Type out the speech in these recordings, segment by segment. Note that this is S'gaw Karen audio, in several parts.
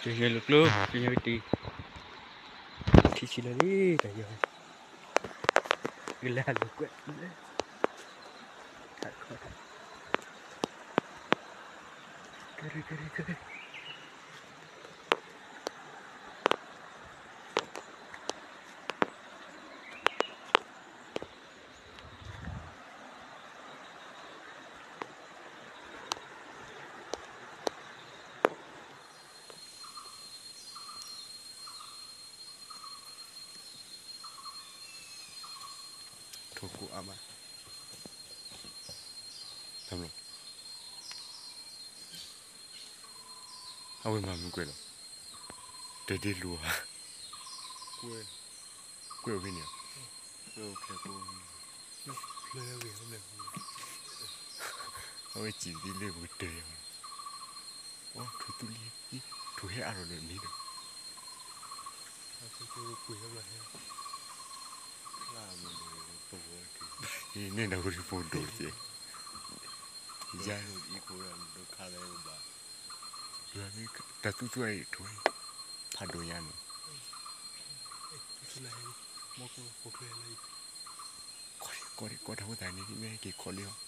ယဲၢ်လိာ်ကျိ ယဲၢ်ကတံၢ် ထံဆံးလီၤလံ တၢ်ယီၤ ကလဲၤဟးလိာ်ကွဲ ကရံၣ် ကရံၣ် ကရံၣ် ထိၣ်ကိၣ်အါမး တၢ်ဘျီ အဝဲမၤမုာ်ကွဲးလီၤ တဒ့လူၤဧါ ကွဲး ကွဲးအိၣ်ဖဲန့ၣ်ဧါ ကွဲးအိၣ်ဖဲ အဝဲစံးဒ်လၢပကတၢၢ်ယၤ အိ ထိၣ်သူလံ ထိၣ်ဟဲအါထီၣ်လၢန့ၣ်ဒီး ယၤ တၢ်သူသူအံၤထိၣ် ဖးဒိၣ်ညါန့ၣ် ကီၢ်ဒံး ကီၢ်ဒံး ကီၢ်တၢ်ဖိသၣ်န့ၣ် မ့ၢ်ဟဲက့ၤခီလံအီၤ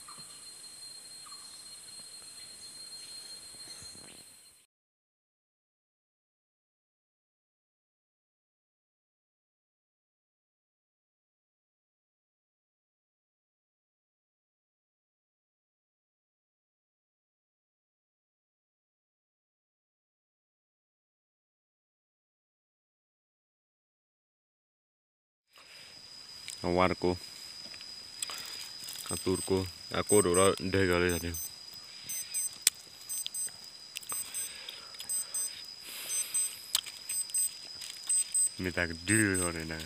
အဝါတကိး အသူတကိး အကိးဒိၣ်ဒီးဒၢကီၤလၢတၢ်ဒၢ မ့ၢ်တၢ်ကဒုလီၤန့ၣ်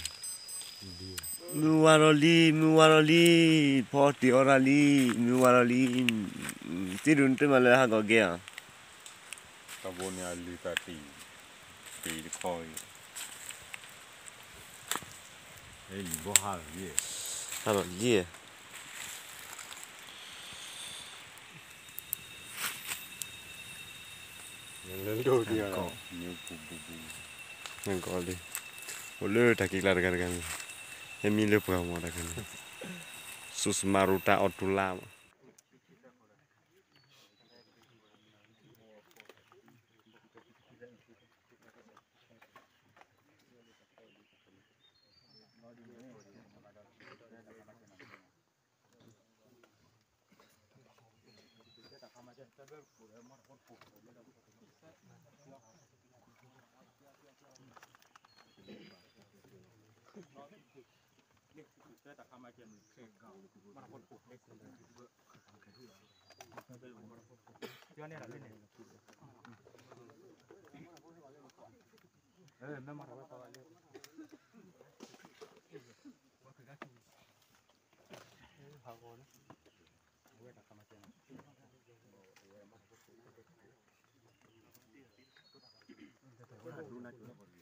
မုၢ်ဝါဒီးလံ မုၢ်ဝါဒီးလံ ဖီတ့ၢ်အီၣ်တၢ်လံ မုၢ်ဝါဒီးလံ သ့ၣ်ဒိၣ်နတမၤလၢဟးဂီၤကဲဧါ တၢ်ဘိန့ၣ်အလုၢ်သးတံၢ် တံၢ်တခီ ဘီဟးလီၤလံ ဟးလီၤလံ နကီးလံ အိၣ်လၢတၢ်က့ၤကျါတဂၤတဂၤန့ၣ် ဟဲမံလၢပှၤမီၤတဂၤန့ၣ် စိစမါရူတၢ်အီၣ်တူလါမး